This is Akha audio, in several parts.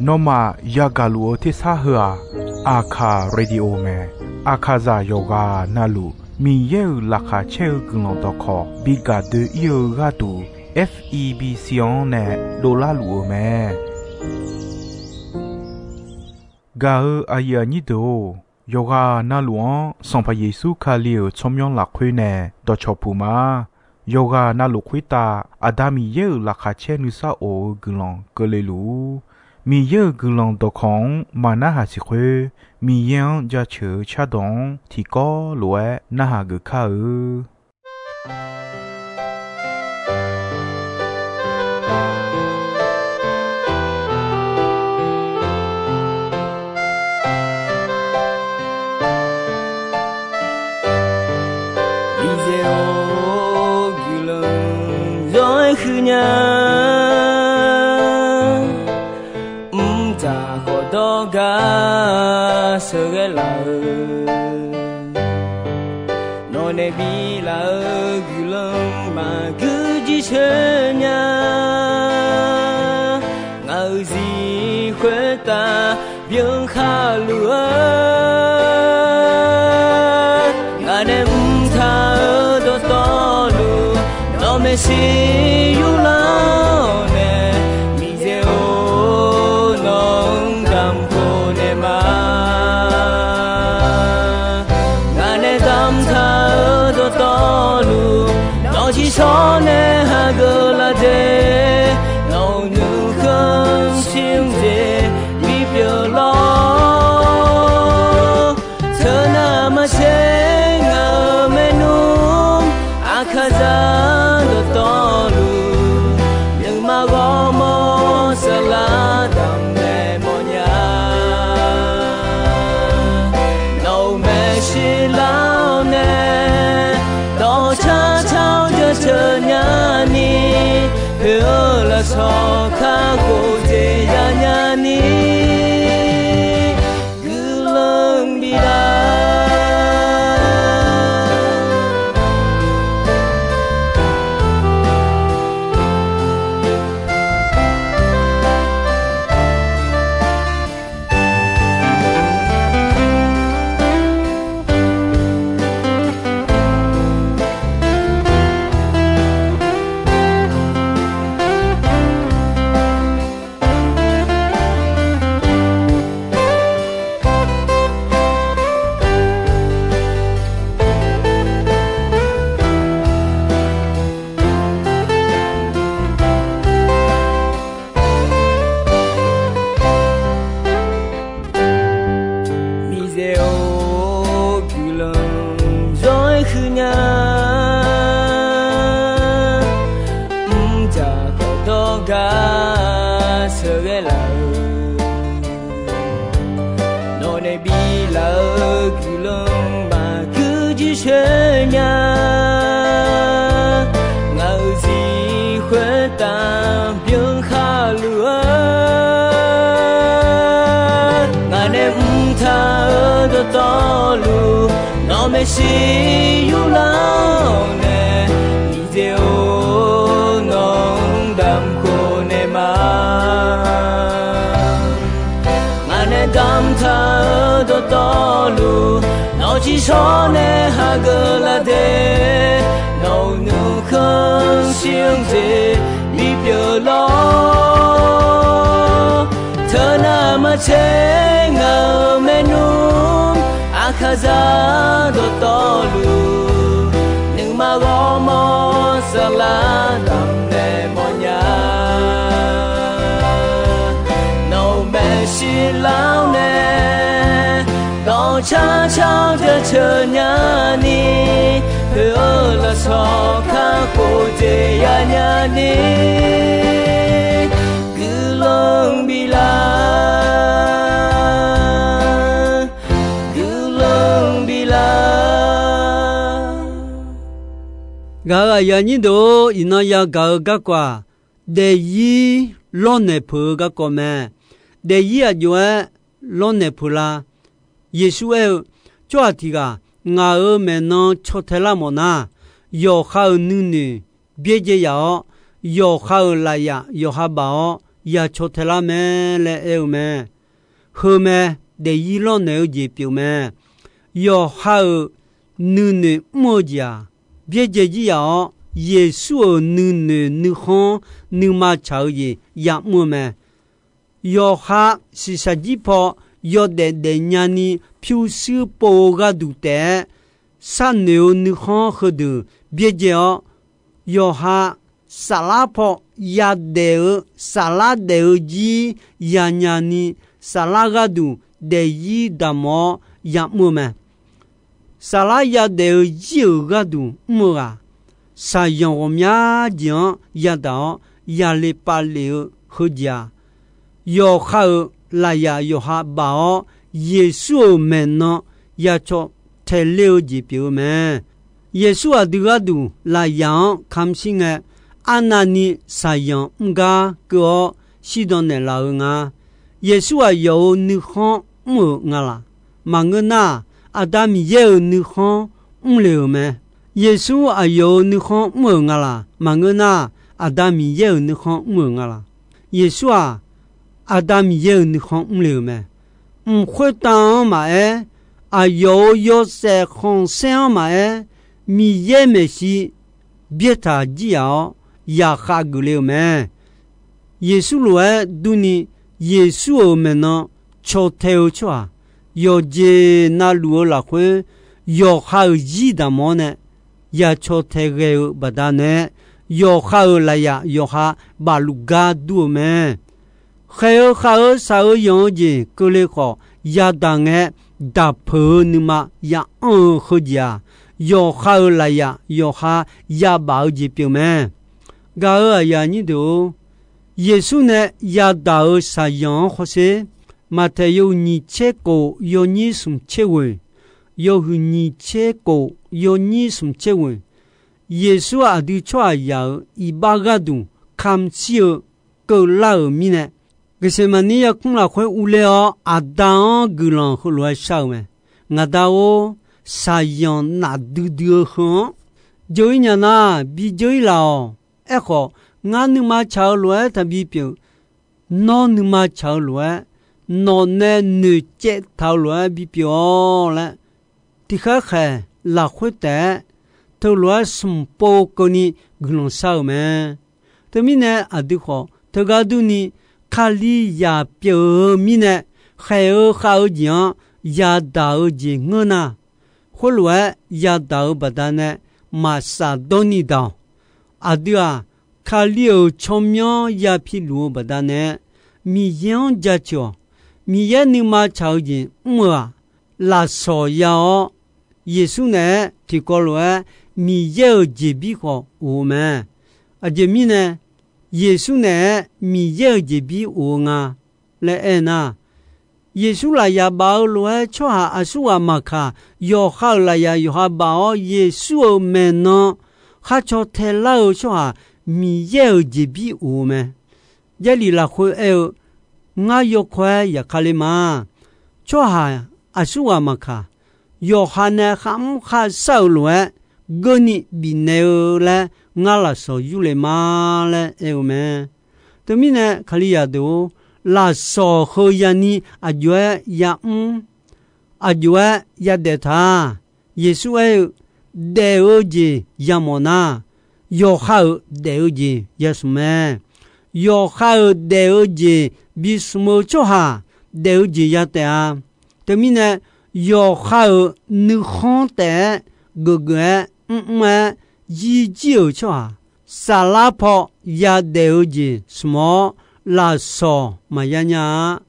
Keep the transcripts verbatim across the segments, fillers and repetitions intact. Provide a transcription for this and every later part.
Nawmaf yagaq luf-eu tersar heu-aq, Aqkaq Radio mae. Aqkaqzaq yawqghaq navluf Miqyaer-euq laqkhaq caer-eu guiqlanq dawqkawq bi gaq doe-ir-eu gharduq, F E B C-anr nae dovlar luf-eu mae. Gaq-eu aqyuif aqnyir deuq-or, yawqghaq navluf-anr Sanqpaq Yeqsur Kali-euq tsawrmyanr lafkhoer nae dawqcawq puq ma. Yawqghaq navluf khoertav Aqda Miqyaer-euq laqkhaq caer nuisar of-eu guiqlanq keuvle luf-ur. Miqyaer-euq guiqlanq dawqkawq-anr maqnarhaq siq khoer, Miqyaer-anr jaceuq-eu cardawq-anr tiqkawv lof-aer narhaq geuf kar-eu. Miqyaer-or, guiqlanq zawr-aer huiq nya. Mqdzaq khawf dawr gar sheuqghae laf-eu, nawq nae biflaf-eu guiqlanq maqgui jircoer nya. Ngaq-euq zir khoertav byan khaluf-eu, ngaq nae mqtaq-eu dawqtawvluf, nawq maeqshi yurlar-awr nae, Miqyaer-or, nawq-anr damq khof naeq ma. Ngaq nae damqtaq-eu dawqtawvluf, nawq tiqshawr nae hageuf laf dzae, nawq-euq nuikhanr shir-anr jeq bipyeuf lawr. Teunav maqtser ngaq-euq maernmr, Aqkaqzaq dawqtawvluf, nuima ghawrmawr saflar damq naeq mawfnya. Nawq-euq maeqshi lar-awr nae, dawqcar car-awr jaceuq nyani, poeq-eu lafsawq kakhof jeq yanya ni, guiqlanq biflaf. Miqyaer-or, guiqlanq zawr-aer huiqnya. Mqdzaq khawf dawr gar sheuqghae laf-eu, nawq nae biflaf-eu guiqlanq maqgui jircoer nya. Ngaq-euq zir khoertav byan khaluf-eu, ngaq nae mqtaq-eu dawqtawvluf, nawq maeqshi yurlar-awr nae, Miqyaer-or, nawq-anr damq khof naeq ma. Ngaq nae damqtaq-eu dawqtawvluf, nawq tiqshawr nae hageuf laf dzae, nawq-euq nuikhanr shir-anr jeq bipyeuf lawr. Teunav maqtser ngaq-euq maernmr, Aqkaqzaq dawqtawvluf, nuima ghawrmawr saflar damq naeq mawfnya. Nawq-euq maeqshi lar-awr nae, dawqcar car-awr jaceuq nyani, poeq-eu lafsawq kakhof jeq yanya ni, guiqlanq biflaf, guiqlanq biflaf. Gaq-euq aqyuif aqnyir deuq-or, iqnan yagaq-eu garkawv-aq, daefzir lawrnaeq peuq-eu garkawv mae. Daefzir aqjox-aer lawrnaeq peuq la? Yeqsur aer-eu, tsawrhaq tiq ghaq ngaq-euq maeqnan caw tae lar mawf nar, yawqha-euq nuinoeq byaerdzae yaf-awr, yawqha-euq lafyaf yawqha baf-awr, ya caw tae lar mae laer aer-eu mae. Heu mae, daefzir lawrnaeq-eu jeq pyeuf mae. Yawqha-euq nuinoeq mr-eu jeq-aq, byaerdzae jir yaf-awr, Yeqsur-euq nuinoeq nuikhanr nuima tsaq-eu jeq ya'mr-eu mae. Yawqha shiqshaq jir paw yawdaef daef nyani pyurshuir pov-eu gharduq taef-aer, sharnoeq-eu nuikhanr heudeuq byaerdzae-awr, yawqha saflar paw yadaef-eu, saflar daef-eu jir yanya ni, saflar gharduq daefzir damq-awr ya'mr-eu mae. Saflar yadaef-eu jir-euq gharduq mr-eu ghaq, shaqzanq ghawqmya jeq-anr yadaq-awr yale pav lef-eu heujeq-aq, yawqha-euq lafyaf yawqha baf-awr, Yeqsur-euq maeqnan ya caw tae ler-eu jeq pyeuf-eu mae. Yeqsur aqdui gharduq lafyaf-anr kamq shir ngae, arnavni shaqzanq mr gar keuv-awr shirdan naeqlaf-eu nga. Yeqsur aqyawf-euq nuikhanr mr-euq nga laq? Maqngeur nar, Aqda Miqyaer-euq nuikhanr mr le-euq mae. Yeqsur aqyawf-euq nuikhanr mr-euq nga laq? Maqngeur nar, Aqda Miqyaer-euq nuikhanr mr-euq nga laq? Yeqsur-aq, Aqda Miqyaer-euq nuikhanr mr le-euq mae. Mq khoertav-anr maqaer, aqyawf-euq yawshaef khanqsaer-anr maqaer, Miqyaer maeqshi byaertaq jir yaf-awr yaqkhav geufle-euq mae. Yeqsur lof-aer durni, Yeqsur-euq maeqnan caw tae-eu tsawrhaq, yawqjeq navluf-eu lafkhoer, yawqha-euq zir damq-awr nae ya caw tae ghae-eu baqdanae, yawqha-euq lafyaf yawqha bafluf gar dur-eu mae. Khaeq-eu khav-eu shaq-eu yanq-eu jeq keuvle khawf, yadaq ngae daqpeuq-eu nuima ya anr-eu heujeq-aq, yawqha-euq lafyaf yawqha yabaf-eu jeq pyeuf mae. Gaq-euq aqyuif aqnyir deuq-or, Yeqsur nae yadaq-euq shaqzanq-anr hawsher. Maqtaeq yawhuiq nyiq tser kof yawnyir smq tser ghoeq, yawhuiq nyiq tser kof yawnyir smq tser ghoeq, Yeqsur aqdui tsawrhaqzaq-euq iqbax gharduq kamq shir-eu keuvlar-euq mirnae, Geqseqmaqnir yarkmr lafkhoer urler-awr, Aqda-anr guiqlanq heulof-aer shar-eu mae. Ngaq Da-or, shaqzanq nafdui dui-eu heu-anr dzeur-ir nya nar, bi dzeur-ir laf-awq. Aerkhawf, ngar nuima tsaq-eu lof-aer taqbi pyeuf. Nawr nuima tsaq-eu lof-aer, nawq nae noeqcaev taq-eu lof-aer bipyeuf-awq laer, tiqkhaer khaeq lafkhoer taef-aer teulof-aer smq pov keuvni guiqlanq shar-euq mae. Teumirnae aqdui khawf, teugar durni, Kalizaq pyeuf-eu mirnae, khaeq-eu khav-eu jeq-anr yadaq-eu jeq ngeur nar, khoerlof-aer yadaq-eu baqdanae maqsaf dawrni daq-awq. Aqdui-aq, Kali-euq tsawrmyanr ya piluf-eu baqdanae, Miqyaer-anr jaceuq-awq. Miqyaer nuima tsaq-eu jeq mr-eu-aq, lafsawq ya-awr, Yeqsur naeq-aer tiqkawv lof-aer Miqyaer-euq jeqbir khawf of-eu mae. Aqjeq mirnae, Yeqsur naeq-aer Miqyaer-euq jeqbir of-eu nga laer aernar, Yeqsur lafyaq baf-eu lof-aer tsawrhaq aqsurghaq maqkaq, yawqha-euq lafyaq yawqha baf-awr Yeqsur-euq maeqnan khar caw tae lar-eu tsawrhaq Miqyaer-euq jeqbir of-eu mae. Jarlif lafkhoer aer-eu, ngar yawkawr-aer yaqkale ma. Tsawrhaq aqsurghaq maqkaq, yawqha nae kharmr kharshar-euq lof-aer geurni bifnaeq-eu laer ngar lafsawq yurle ma laer aer-eu mae. Teumirnae Kalizaq deuq-or, lafsawq heu yani aqjox-aer yamr, aqjox-aer yadaef taq. Yeqsur aer-eu, daef-eu jeq yamawf nar, yawqha-euq daef-eu jeq yasmq mae. Yawqha-euq daef-eu jeq bismq-eu tsawrhaq daef-eu jeq ya taef-a. Teumirnae, yawqha-euq nuikhanr taef-aer geufgeuf-aer mrmr-aer jirjir-euq tsawrhaq, saflar paw yadaef-eu jeq smq-awr lafsawq maqya nya-a.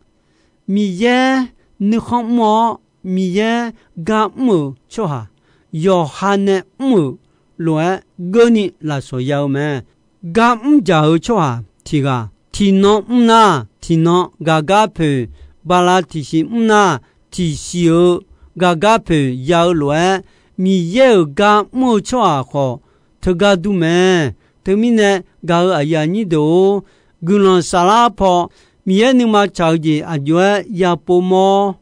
Miqyaer nuikhanr mr-awr, Miqyaer gar mr-euq tsawrhaq, yawqha nae mr-euq lof-aer geurni lafsawq ya-eu mae. Gar mr dzaq-eu tsawrhaq tiq ghaq, tiqnan mr nar tiqnan gaqgar poeq, bala tiqsiq mr nar tiqsiq-eu gaqgar poeq ya-eu lof-aer, Miqyaer-euq gar mr-eu tsawrhaq khawf, teugar dur mae. Teumirnae, gaq-euq aqyuif aqnyir deuq-or, guiqlanq saflar paw Miqyaer nuima tsaq-eu jeq aqjox-aer yapov mawr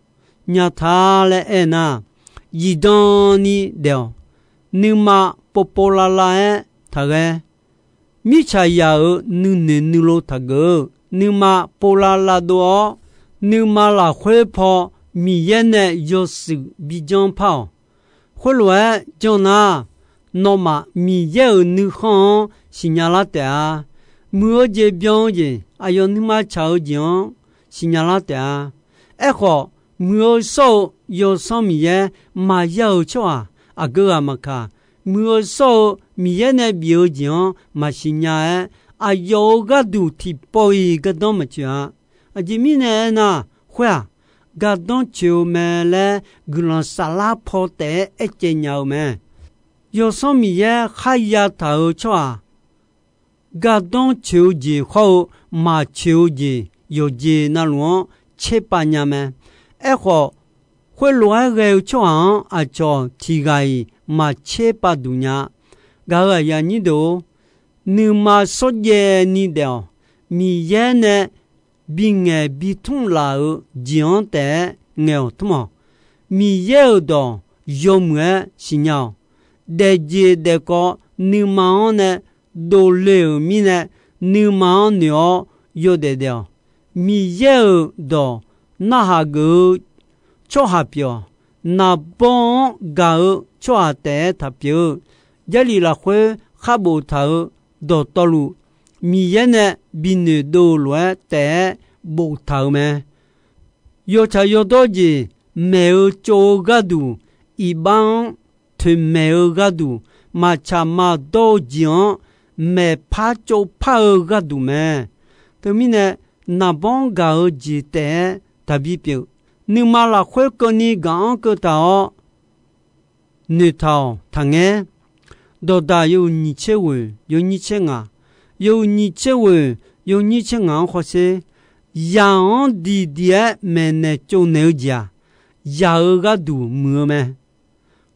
nya ta laer aernar, zifdan ni daef-awq. Nuima povpov lavlav-aer taqghae. Mirtsaqzaq-euq nuinoeq nuilov taqgeuf-eu. nuima povlav lavdov-awr, nuima lafkhoer paw Miqyaer nae yawshuif bijanr par-awq. Khoerlof-aer janr nar, nawmaf Miqyaer-euq nuikhanr-anr siqnya lar taef-a. Muiq-eu jeq byan-eu jeq, aqyawf nuima tsaq-eu jeq-anr siqnya lar taef-a. Aerkhawf, muiq-eu shawr-eu Yawsanr Miqyaer maqya-euq tsawrhaq aqgeu ghaq maqkaq, muiq-eu shawr-eu Miqyaer nae bif-eu jeq-anr maqsiq nya-aer, aqyawf-euq gharduq tiqpawf-iq gardanr maqtsoeq-a. Aqjeq mirnae aernar, khoer-aq, gardanr tsoeq-eu mae laer guiqlanq saflar paw taef-aer aercaev nya-eu mae. Yawsanr Miqyaer kharya taq-euq tsawrhaq gardanr tsoeq-eu jeq hawr-eu maqtsoeq-eu jeq yawqjeq navluf-anr tserpav nya mae. Aerkhawf, khoerlof-aer ghae-eu tsawrhaq-anr aqcawq tiq ghaq-iq maqtserpav duq nya-a. Gaq-euq aqyuif aqnyir deuq-or, nuima shawrjaev ni daef-awq. Miqyaer nae bingaeq bitmr laf-euq jeq-anr taef-aer ngaeq-awq tmr-awq. Miqyaer-euq dawq yawmuiq-aer siqnya-awq. Daefjeq daefkawv nuima-anr nae dovle-euq mirnae, nuima-anr noeq-awr yawdaef daef-awq. Miqyaer-euq dawq narhaq geuf-eu tsawrhaq pyeuf-awq. Naqbawr-anr gaq-eu tsawrhaq taef-aer taq pyeuf-eu, Jarlif lafkhoer khar boftaq-eu dawqtawvluf, Miqyaer nae bi noeqdov-eu lof-aer taef-aer boftaq-euq mae. Yawtsaq yawdawr jeq maeq-eu tsov-eu gharduq, iqbax-anr toeqmaeq-eu gharduq, maqtsaq maqdawr-eu jeq-anr maeqpar tsovpar-eu gharduq mae. Teumirnae, naqbawr-anr gaq-eu jeq taef-aer taqbi pyeuf. Nuima lafkhoer keuvni gaq-anr keuv taq-awr, noeqtaq-awq taqngaer. Dawqdaq yawhuiq nyiq tser ghoeq yawnyir tser ngaq, yawhuiq nyiq tser ghoeq yawnyir tser ngaq-anr hawsher. Yaq-anr diqdiq-aer maeqnaeq tsovnaeq-eu jeq-aq, yaq-eu gharduq muiq-eu mae.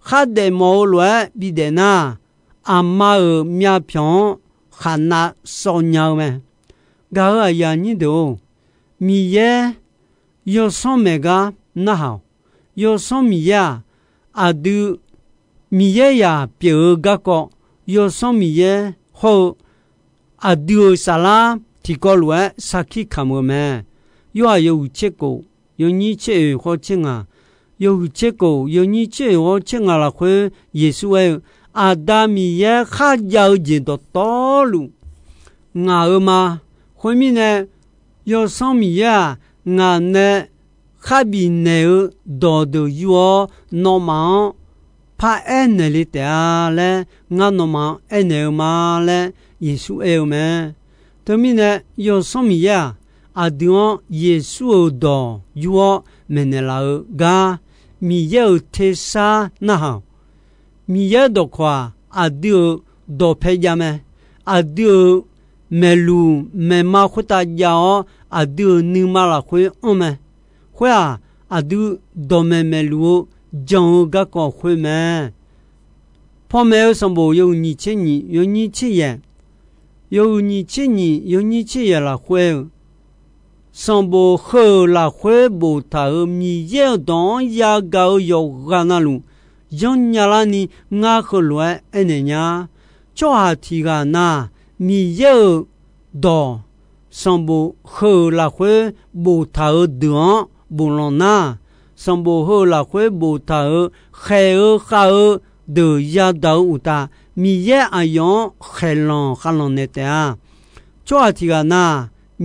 Khardaef mawf-eu lof-aer bidaef nar, aqma-euq myavpyawq-anr khaqnav sawv nya-eu mae. Gaq-euq aqyuif aqnyir deuq-or, Miqyaer yawsanr maeq gar narhaq-awq. Yawsanr Miqyaer-aq, aqdui Miqyaer yaq pyeuf-eu garkawv, yawsanr Miqyaer hawr-eu aqdui-euq saflar tiqkawv lof-aer sarkir kamq-eu mae. Yorhaq yawhuiq tser kof yawnyir tser oeq hawr tser ngaq, yawhuiq tser kof yawnyir tser oeq hawr tser ngaq lafkhoer Yeqsur aer-eu, Aqda Miqyaer kharjav-eu jeq dawqtawvluf ngaq-eu ma. Khoermirnae, yawsanr Miqyaer-aq, ngaq nae khar bifnaeq-eu dawqdeuq yur-awr, nawmaf-anr paraer naeqle taef-a laer, ngar nawmaf-anr aernaeq-eu ma laer Yeqsur aer-eu mae. Teumirnae, yawsanr Miqyaer-aq, aqdui-anr Yeqsur-euq dawq yur-awr maeqnaeq laf-eu gar, Miqyaer-euq tersar narhaq-awq. Miqyaer dawqkawq-aq, aqdui-euq dawqpae jav mae. Aqdui-euq maeqluq maeqma khoertav jav-awr, aqdui-euq nuima lafkhoer anr mae. Khoer-aq, aqdui dawqmaeq maeqluf-eu jan-eu garkawv khoer mae. Panmaeq-eu sanqbof yawhuiq nyiq tser nyiq yawnyir tser yaeq, yawhuiq nyiq tser nyiq yawnyir tser yaeq lafkhoer-eu, sanqbof heu-euq lafkhoer boftaq-euq Miqyaer-euq dawq-anr yagaq-eu yawqghaq navluf, yanrnya larni ngar heulof-aer aernaeq nya. Tsawrhaq tiq ghaq na, Miqyaer-euq dawq sanqbof heu-euq lafkhoer boftaq-euq deuq-anr boflanq nar, sanqbof heu-euq lafkhoer boftaq-euq khaeq-eu khav-eu deuq yadaq-eu uqtaf, Miqyaer aqyawf-anr khaeqlanq khavlanq naeq taef-a. Tsawrhaq tiq ghaq na,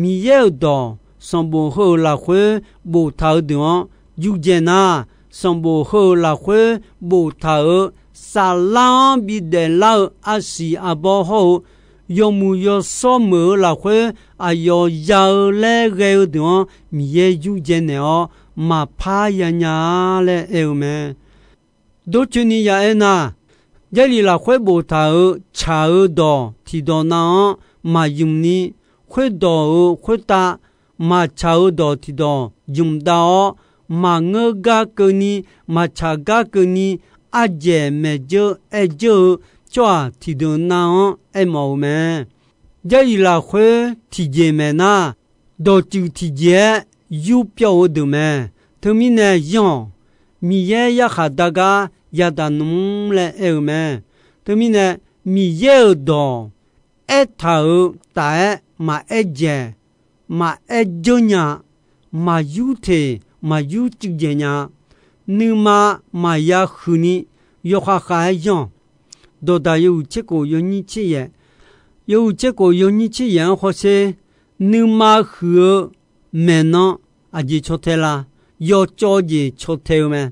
Miqyaer-euq dawq sanqbof heu-euq lafkhoer boftaq-eu deuq-anr yurdzae nar, sanqbof heu-euq lafkhoer boftaq-euq saflar-anr bidaeflar-eu arsiq arbawr hawr-eu, yawmuiq yawshawr meuq-eu lafkhoer aqyawf ya-eu laer ghae-eu deuq-anr Miqyaer yurdzae naeq-awr maqpar yanya-a laer aer-eu mae. Dawrcoeni ya aer nar, Jarlif lafkhoer boftaq-euq tsaq-eu dawq tiqdawq nav-anr maqymq ni, khoerdawq-euq khoertav maqtsaq-eu dawq tiqdawq ymq dav-awr, maqngeur gar keuvni, maqtsaq gar keuvni, ardzaeq maeq dzeur aer dzeur-eu tsawrhaq tiqdeuq nav-anr aermawf-eu mae. Jarlif lafkhoer tiqjeq maeq nar, dawqtsuif tiqjeq-aer yurpyawv-eu deuq mae. Teumirnae yanr-awq. Miqyaer yarkhaq dar gar yadaq nmr laer aer-eu mae. Teumirnae, Miqyaer-euq dawq aertaq-euq taf-aer maqaer dzaeq maqaer dzeur nya, maqyur teq maqyur cuiv dzaeq nya, nuima maqya huiqni yawkhav khav-aer yanr-awq. Dawqdaq yawhuiq tser khof yawnyir tser yaef, yawhuiq tser khof yawnyir tser yaef-anr hawsher, nuima huiq-eu maeqnan aqjeq caw tae la? Yawcawv jeq caw tae-eu mae.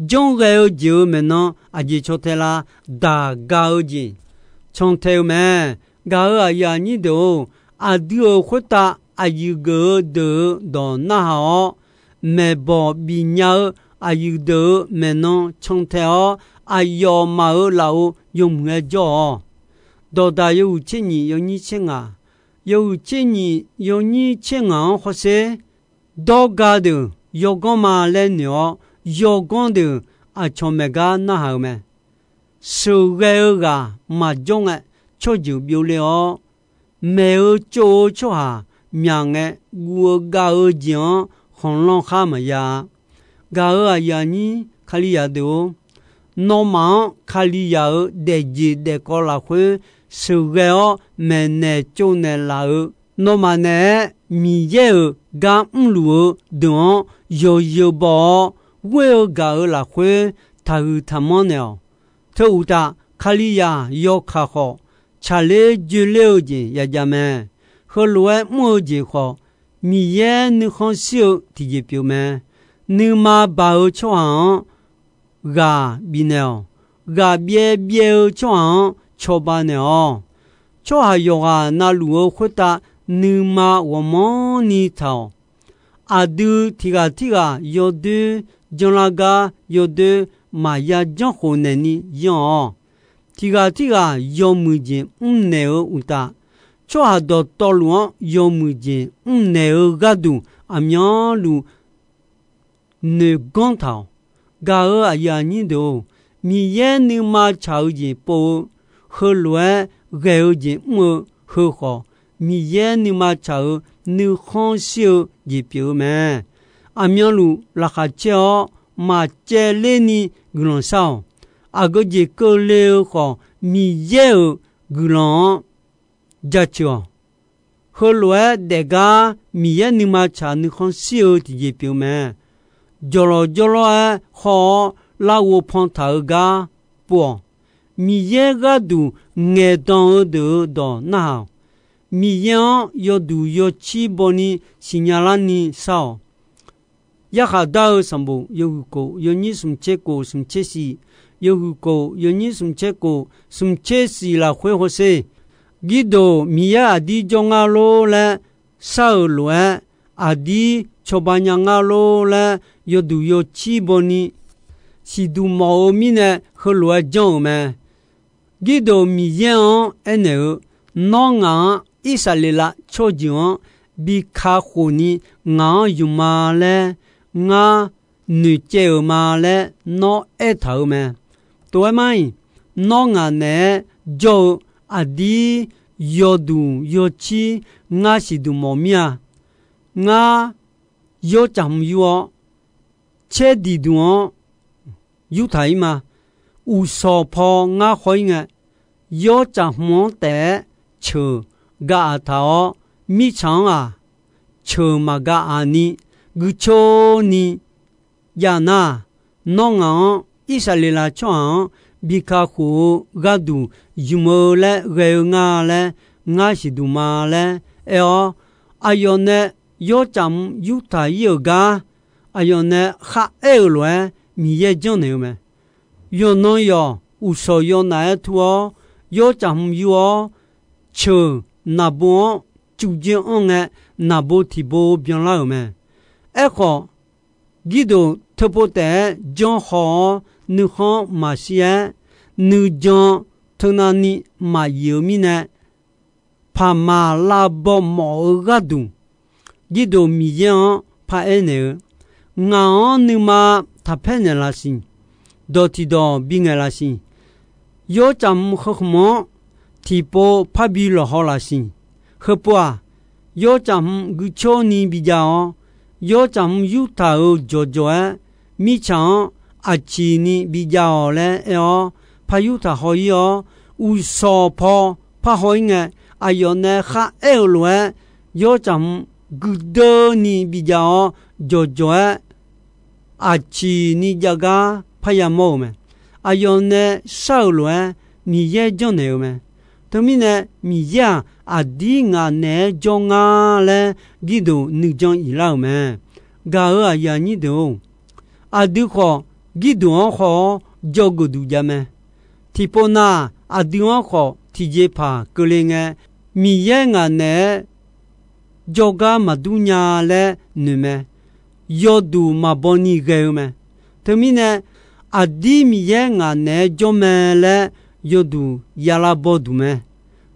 Janrghae-eu jeq-euq maeqnan aqjeq caw tae la? Daq ga-eu jeq can tae-eu mae. Gaq-euq aqyuif aqnyir deuq-or, aqdui-euq khoertav aqyuif geuf-eu deuq-euq dawq narhaq-awr, maeqbawq bif nya-eu aqyuif deuq-euq maeqnan can tae-awr, aqyawfmaf-euq lafov yawmuiq-aer jawr-awq. Dawqdaq yawhuiq tser nyiq yawnyir tser ngaq, yawhuiq tser nyiq yawnyir tser ngaq-anr hawsher, dawrga deuq yawganr ma laer noeq-awr, yawganr deuq aqcawq maeq gar narhaq-eu mae. Sheuqghae-eu ghaq maqjawr ngae, tsawrjeuq byovle-awr, maeq-eu tsov-eu tsawrhaq myaq ngae, guv-eu gav-eu jeq-anr khanqlanr khar maqya-a. Gaq-euq aqyuif aqnyir Kalizaq deuq-or, nawmaf-anr Kalizaq-euq daefjeq daefkawv lafkhoer sheuqghae-awr maeqnaeq tsovnaeq laf-eu, nawmaf naeq-aer Miqyaer-euq gar mrluf-eu deuq-anr yawzeu baw-awr, ghoer-eu gaq-euq lafkhoer taqhuiq taqmanr naeq-awq. Teu uqtaf, Kalizaq yawkaq khawf, tsaqler joeler-eu jeq yajav mae. Heulof-aer mr-eu jeq khawf, Miqyaer nuikhanr shir-eu tiqjeq pyeuf mae. Nuima baq-eu tsawrhaq-anr ghaq bifnaeq-awq. Ghaq byaev byaev-eu tsawrhaq-anr cawba naeq-awq. Tsawrhaq yawqghaq na luf-eu khoertav nuima ghawqmanrni taq-awq. Aqdui tiq ghaq tirghaq yawdoer janrlar gar yawdoer maqya janrkhof naeqni yanr-awq. Tiq ghaq tirghaq yawmuiq jeq mrnaeq-eu uqtaf, tsawrhaq dawqtawvluf-anr yawmuiq jeq mrnaeq-eu gharduq aqmyanluf noeq ganr taq-awq. Gaq-euq aqyuif aqnyir deuq-or, Miqyaer nuima tsaq-eu jeq pov-eu, heulof-aer ghae-eu jeq mr-eu heu khawf, Miqyaer nuima tsaq-euq nuikhanr shir-eu jeq pyeuf-eu mae. Aqmyanluf laqkhaq caer-awr maqcaevler ni guiqlanq shar-awq. Aqgeu jeq keuvle-eu khawf, Miqyaer-euq guiqlanq-anr jaceuq-awq. Heulof-aer daefgar Miqyaer nuima tsaq nuikhanr shir-eu tiqjeq pyeuf mae. Jawqlawq jawrlawr-aer haw-awr larghov pan taq-eu gar pov-awq. Miqyaer gharduq ngaeqdan-eu deuq-euq dawq narhaq-awq. Miqyaer-anr yawduq yawcir bawni siqnya larni shar-awq. Yarkhaq dar-eu sanqbof yawhuiq kof yawnyir smq tser kof smq tser siq, yawhuiq kof yawnyir smq tser kof smq tser siq lafkhoer hawsher. Girdof Miqyaer aqdir jawr ngar lor laer shar-euq lof-aer, aqdir cawba nya ngar lor laer yawduq yawcir bawni siqduq mawf-eu mirnae heulof-aer janr-euq mae. Girdof Miqyaer-anr aernaeq-eu, Nawr ngaq-anr Irsaqleqlav tsawrjeuq-anr bi kakhof ni ngaq-anr ymq ma laer ngar noeqcaev-euq ma laer nawr aertaq-euq mae. Tov-aer mar-iq, nawr ngaq naeq-aer jawr-eu aqdir yawduq yawcir ngar siqduq mawf mir-a. Ngar yawr caf hmq yur-awr, caer diqduq-anr yurtaq-ir ma. Uqshawq paw ngar haw-ir ngae, yawr caf hmq-anr taef-aer ceuq ga aq taq-awr, mirtsaq-anr-aq, ceuq maqga aq ni guicoeni jav nar, nawr ngaq-anr Irsaqleqlav tsawrhaq-anr bi kakhof-eu gharduq ymq-eu laer ghae-eu nga laer ngar siqduq ma laer aer-awr, aqyawf nae yawr caf hmq yurtaq-ir-euq gar aqyawf nae kharaer-euq lof-aer Miqyaer janrnaeq-eu mae. Yawqnan yawq uqshawq yawnaf-aer tur-awr, yawr caf hmq yur-awr, ceuq naqbo-anr cuvdzer anr ngae, naqbo tiqbo byanlar-euq mae. Aerkhawf, Girdof teupov taef-aer janrhaw-awr, nuikhanr maqshir-aer, nuijan teunavni maqyif-eu mirnae, paqmaq lavbaw mawf-eu gharduq, Girdof Miqyaer-anr paraer naeq-eu, Ngaq-anr nuima taqpaer naeqlaf siq. Dawq tiqdawq bingaeq laf siq. Yawr caf hmq heu hmq-anr tiqpov parbi lawqhaw laf siq. Heupov-aq, yawr caf hmq guicor ni bijav-awr, yawr caf hmq yurtaq-euq jawqjawq-aer, mirtsaq-anr aqciq ni bijav-awq laer aer-awr, par yurtaq haw-ir-awr, uqshawq paw parhaw-ir ngae, aqyawf nae kharaer-euq lof-aer, yawr caf hmq guiqdeuv ni bijav-awr, jawqjawq-aer aqciq ni jav gar parya mawr-eu mae. Aqyawf nae shar-euq lof-aer Miqyaer janrnaeq-eu mae. Teumirnae, Miqyaer-aq, aqdir ngaq naeq-aer jawr nga laer Girduq nuijan iflar-euq mae. Gaq-euq aqyuif aqnyir deuq-or, aqdui khawf Girduq-anr haw-awr dzawgeuf duq jav mae. Tiqpov nav-aq, aqdui-anr khawf tiqjeqpaq keuvle ngae, Miqyaer ngaq naeq-aer jawrgar maqdur nya laer noeq mae. Yawduq maqbaw ni ghae-eu mae. Teumirnae, aqdir Miqyaer ngaq naeq-aer jawr mae laer yawduq yalav baw duq mae.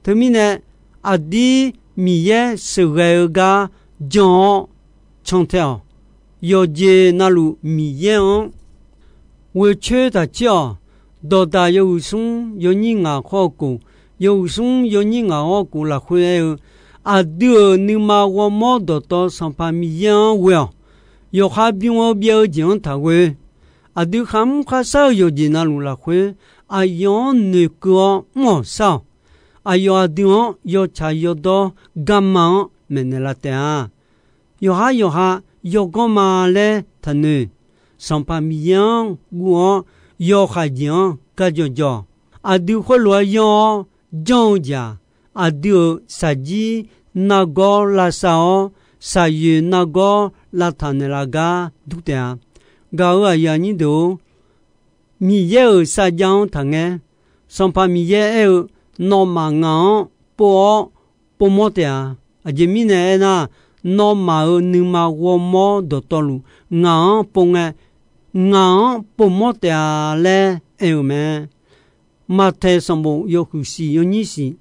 Teumirnae, aqdir Miqyaer sheuqghae-eu gar jan-awr cantae-awq. Yawqjeq navluf Miqyaer-anr ghoecoer taq cir-awq. Dawqdaq yawhuiq smr yawnyir ngaq khawr-eu kof, yawhuiq smr yawnyir ngaq hawr-eu kof lafkhoer aer-eu, aqdui-euq nuima ghawrmawr dawqtawv Sanqpaq Miqyaer-anr ghoe-awq. Yawqha bym-eu byaev-eu jeq-anr taq ghoe. Aqdui kharmr kharshar-eu yawqjeq navluf lafkhoer, aqyawf-anr noeqkeuv-awr mr-awq shar-awq. Aqyawf aqdui-anr yawtsaq yawdawr garma-anr maeqnaeq laf taef-a. Yawqhar yawqha yawganr ma laer taqnoeq. Sanqpaq Miqyaer-anr guv-awr, yawkhaeq jeq-anr garjawr jawr-awq. Aqdui khoerlof-aer yanr-awr janr-eu jeq-aq, aqdui-euq shaqjir nargawr lavsav-awr, shaqyoeq nargawr lavtaq naeqlaf gar dur taef-a. Gaq-euq aqyuif aqnyir deuq-or, Miqyaer-euq sarjax-anr taqngaer. Sanqpaq Miqyaer aer-eu, nawmaf ngaq-anr pov-awr povmawr taef-a. Aqjeq mirnae aernar, nawmaf-euq nuima ghawrmawr dawqtawvluf ngaq-anr pov ngae, ngaq-anr povmawr taef-a laer aer-eu mae. Maqtaeq sanqbof yawhuiq siq yawnyir siq,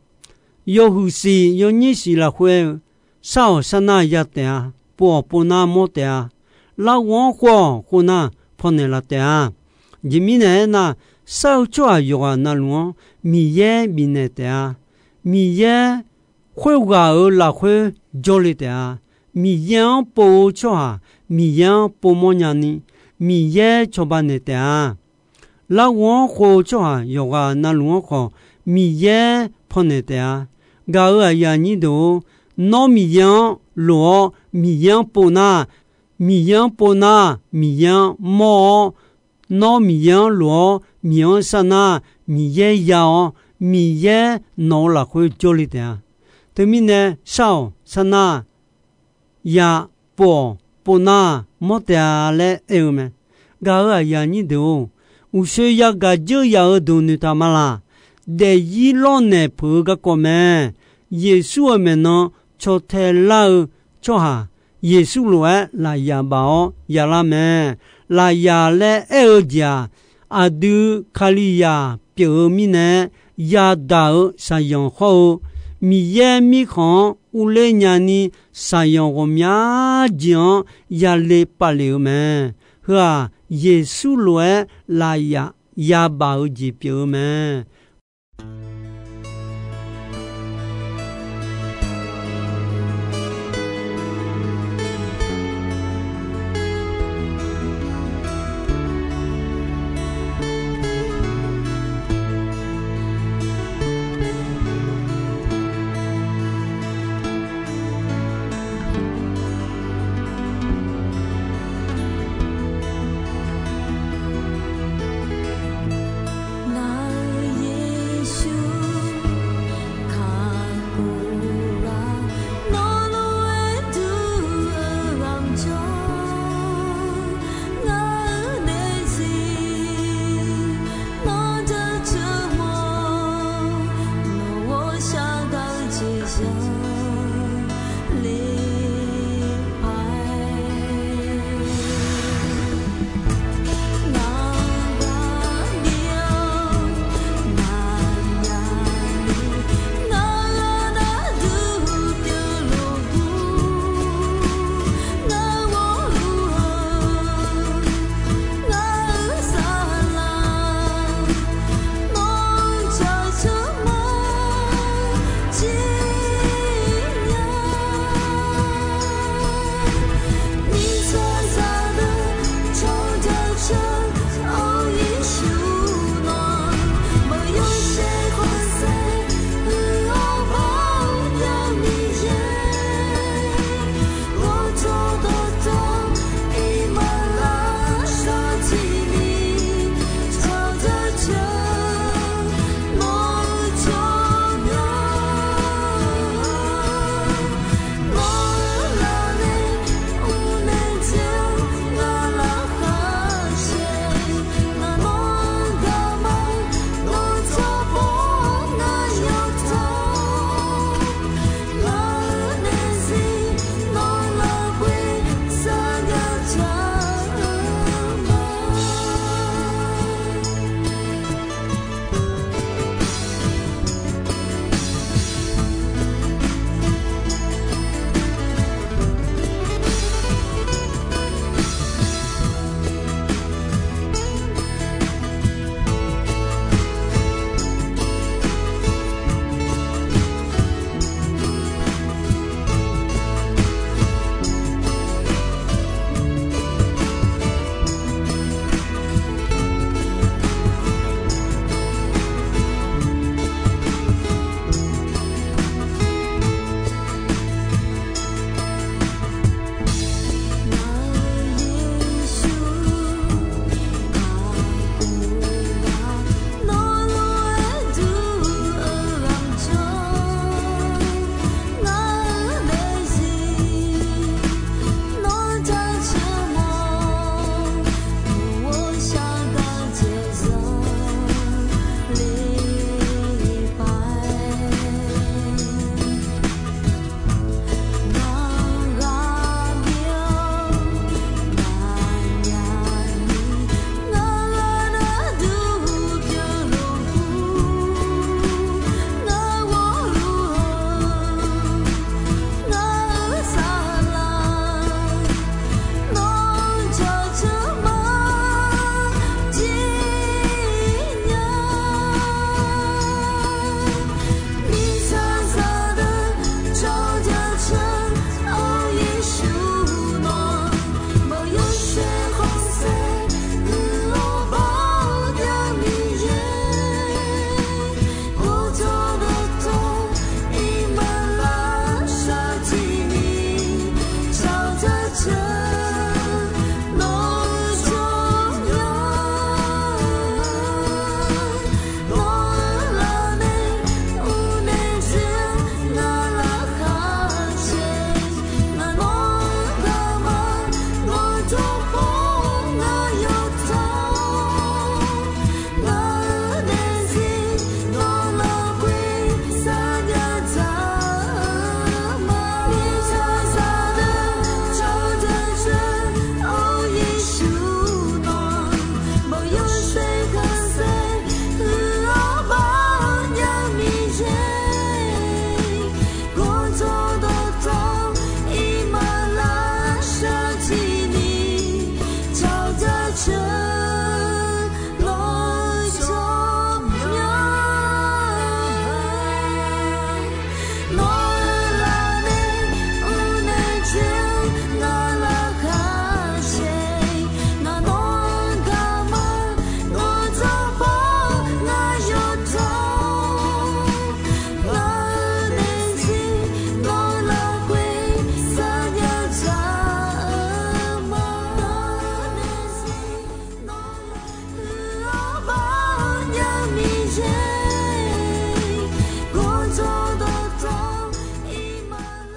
yawhuiq siq yawnyir siq lafkhoer aer-eu, shar-awq sharnar ya taef-a, pov-awq povnar mawr taef-a, larghov-anr khov-awq khovnar pawnaeq laf taef-a. Aqjeq mirnae aernar, shar-eu tsawrhaq yawqghaq navluf-anr Miqyaer bifnaeq taef-a. Miqyaer khoerghaq-euq lafkhoer jawrle taef-a. Miqyaer-anr pov-eu tsawrhaq Miqyaer-anr povmawr nyani, Miqyaer cawba naeq taef-a. Larghov-anr khov-eu tsawrhaq yawqghaq navluf-anr khawf Miqyaer pawnaeq taef-a. Gaq-euq aqyuif aqnyir deuq-or, nawr Miqyaer-anr lof-awr Miqyaer-anr pov nar, Miqyaer-anr pov nar Miqyaer-anr mawr-awr, nawr Miqyaer-anr lof-awr Miqyaer-anr sharnar, Miqyaer ya-awr Miqyaer nawq-eu lafkhoer jawrle taef-a. Teumirnae shar-awq sharnar ya, pov-awq povnar mawr taef-a laer aer-eu mae. Gaq-euq aqyuif aqnyir deuq-or, uqshoe yagaq dzeur yaf-eu deuq noeqtaq ma laq. Daefzir lawrnaeq peuq-eu garkawv mae. Yeqsur-euq maeqnan caw tae lar-eu tsawrhaq, Yeqsur lof-aer lafyaq baf-awr yalar mae. Lafyaq laer aer-eu jeq-aq, aqdui Kalizaq pyeuf-eu mirnae yadaq-euq shaqzanq hawr-eu, Miqyaer mirkhanq-anr urler nyani shaqzanq ghawqmya jeq-anr yale pavlef-eu mae. Heu-aq, Yeqsur lof-aer lafyaq yabaf-eu jeq pyeuf-eu mae.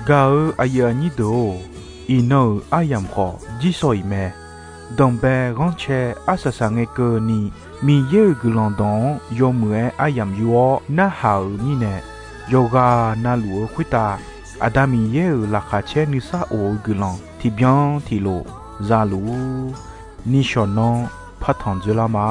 Gaq-eu aqyuif aqnyir deuq-or, iqnan-euq aryamq khawf jirsawq iq mae. Danqbae ghanrcae arsaq saq ngae keuvni, Miqyaer-euq guiqlanq dawq-anr yawmuiq-aer aryamq yur-awr narhaq-euq mirnae, yawqghaq navluf-eu khoertav Aqda Miqyaer-euq laqkhaq caer nuisar of-eu guiqlanq tiqbyan tiqlof za luf-ur. Nishawq nanr partanq dzoerlar ma.